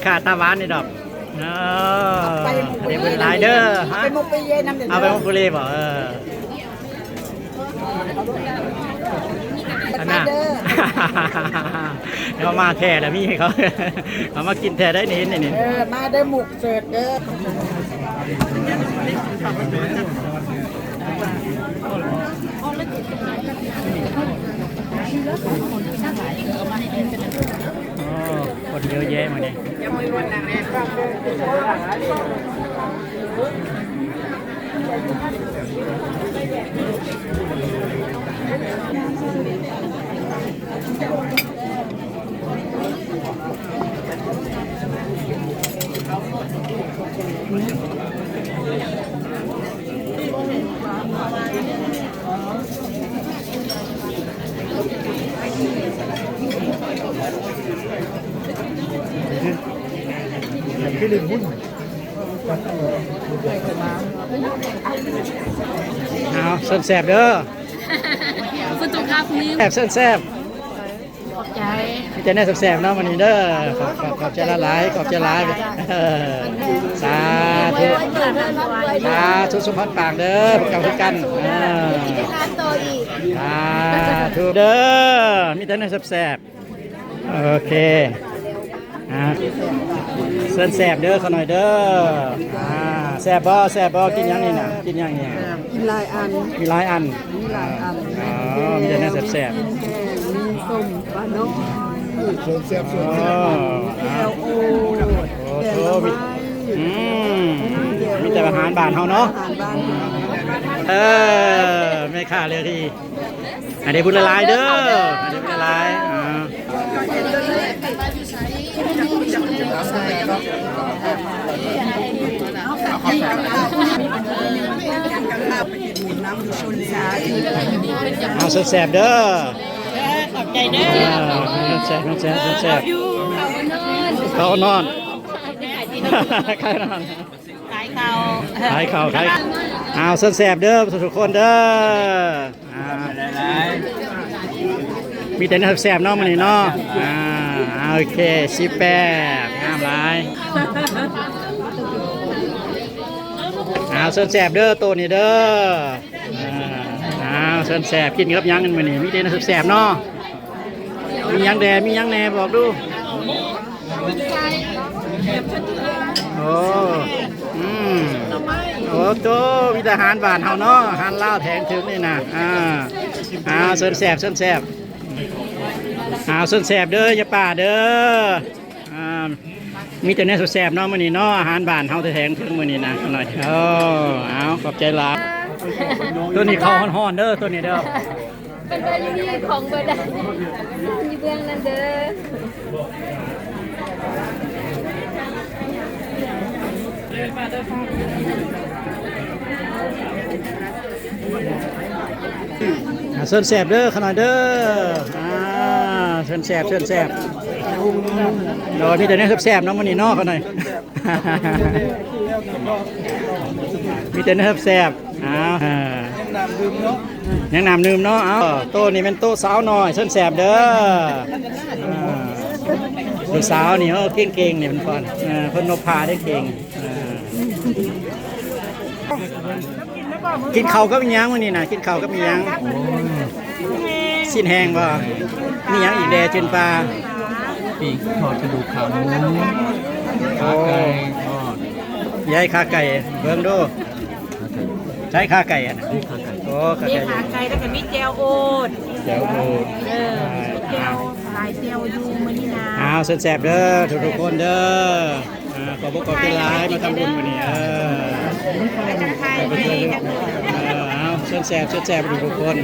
ຂ້າຕາຫວານນີ້ດອກ. ເອີ ໄປໝົກ ອັນນີ້ເພິ່ນຫຼາຍເດີ. ຮະ ໄປໝົກໄປເຢນຳເດີ. ເອົາໄປໝົກບຸລີບໍ່? ເອີ ອັນນັ້ນ ເຮົາມາແທ້ແລ້ວ ມີໃຫ້ເຂົາ ເຮົາມາກິນແທ້ໄດ໋ນີ້ ນີ້ ນີ້. ເອີ ມາເດີໝົກເສີດເດີ. ໂອ້ ຄົນເຍອະແຍະມື້ນີ້. ເອົາ ເຊີນແຊບເດີ. ແຊບ ເຊີນແຊບ. ຂອບໃຈ. ມີແຕ່ແນວແຊບໆເນາະມື້ນີ້ເດີ. ຂອບ ຂອບ ຂອບໃຈຫຼາຍໆ ຂອບໃຈຫຼາຍ. ເອີ ສາທຸ ສາທຸ ສົມພອນປາກເດີ ພວກເຈົ້າຄືກັນ. ເອີ ສາທຸເດີ ມີແຕ່ແນວແຊບໆ. ໂອເຄ ອ່າ ເຊີນແຊບເດີ ຂະນ້ອຍເດີ. ອ່າ ແຊບບໍ່? ແຊບບໍ່? ກິນຫຍັງນີ້ນະ? ກິນຫຍັງນີ້? ກິນຫຼາຍອັນ ກິນຫຼາຍອັນ ມີຫຼາຍອັນ. ອໍ ມີແຕ່ແນວແຊບໆ. ມີແກງ ມີສົ້ມປານ້ອຍ. ເຊີນແຊບ ເຊີນແຊບ. ອໍ ແຈ່ວໂອດ ໂອ້ໂຫ ແກງໜໍ່ໄມ້. ອືມ ມີແຕ່ອາຫານບ້ານເຮົາເນາະ ອາຫານບ້ານເຮົາ. ເອີ ແມ່ຄ້າເລືອກທີ່ ໃຫ້ໄດ້ບຸນຫຼາຍໆເດີ ໃຫ້ໄດ້ບຸນຫຼາຍໆ. ອ່າ ເອົາແຊບໆເດີ. ຂອບໃຈເດີ. ອ່າ ແຊບໆ ແຊບໆ ເຂົ້ານອນ ຂາຍນອນ ຂາຍເຂົ້າ ຂາຍເຂົ້າ ຂາຍ. ເອົາ ເຊີນແຊບເດີທຸກໆຄົນເດີ. ອ່າ ມີແຕ່ແນວແຊບໆເນາະມື້ນີ້ເນາະ. ອ່າ ໂອເຄ ສິບແປດ ງາມຫຼາຍ. ເອົາ ເຊີນແຊບເດີ ໂຕະນີ້ເດີ. ອ່າ ເຊີນແຊບ. ກິນກັບຫຍັງມື້ນີ້? ມີແຕ່ແນວແຊບໆເນາະ. ມີຫຍັງແດ່? ມີຫຍັງແດ່? ບອກດູ. ໂອ້ ອືມ ໂອ້ໂຕ ມີແຕ່ອາຫານບ້ານເຮົາເນາະ ອາຫານລາວແຖງເຖິງນີ້ນະ. ອ່າ ເອົາ ເຊີນແຊບ ເຊີນແຊບ. ເອົາ ເຊີນແຊບເດີ ຢ່າປ້າເດີ. ອ່າ ມີແຕ່ແນວແຊບໆເນາະມື້ນີ້ເນາະ ອາຫານບ້ານເຮົາແທ້ໆເຖິງມື້ນີ້ນະ. ໂອ້ ເອົາ ຂອບໃຈຫຼາຍ. ໂຕນີ້ເຂົ້າຮ້ອນໆເດີ ໂຕນີ້ເດີ. ເພິ່ນວ່າຢູ່ນີ້ຂອງບໍ່ໄດ້ ຢູ່ເບື້ອງນັ້ນເດີ. ອ່າ ເຊີນແຊບເດີຂະນ້ອຍເດີ. ອ່າ ເຊີນແຊບ ເຊີນແຊບ. ໂດຍ ມີແຕ່ແນວແຊບໆເນາະມື້ນີ້ເນາະຂະນ້ອຍ. ມີແຕ່ແນວແຊບ. ອ້າວ ເອີ ຍັງນ້ຳດື່ມເນາະ ຍັງນ້ຳດື່ມເນາະ. ເອົາ ໂຕະນີ້ແມ່ນໂຕະສາວນ້ອຍ ເຊີນແຊບເດີ. ອ່າ ລູກສາວນີ້ ໂອ້ ເກັ່ງໆ ນີ້ເພິ່ນ ເອີ ເພິ່ນນົບຜ້າໄດ້ເກັ່ງ. ອ່າ ກິນເຂົ້າກັບອີ່ຫຍັງມື້ນີ້ນະ? ກິນເຂົ້າກັບອີ່ຫຍັງ? ຊີ້ນແຫ້ງບໍ່? ມີຫຍັງອີກແດ່? ຈືນປາ ປີກທອດ ກະດູກຂາໝູ ຂາໄກ່ທອດ. ຢາຍ ຂາໄກ່ເບິ່ງດູ. ໃຊ້ຂາໄກ່ຫັ້ນນະ. ໂອ້ ຂາໄກ່ ມີຂາໄກ່ ແລ້ວກໍມີແຈ່ວໂອດ. ແຈ່ວໂອດ ເອີ ແຈ່ວ ຫຼາຍແຈ່ວຢູ່ມື້ນີ້ນະ. ອ້າວ ເຊີນແຊບເດີທຸກໆຄົນເດີ. ອ່າ ຂອບຄຸນຫຼາຍ ມາທຳບຸນມື້ນີ້. ເອີ ເອີ ເອົາ ເຊີນແຊບ ເຊີນແຊບທຸກໆຄົນ.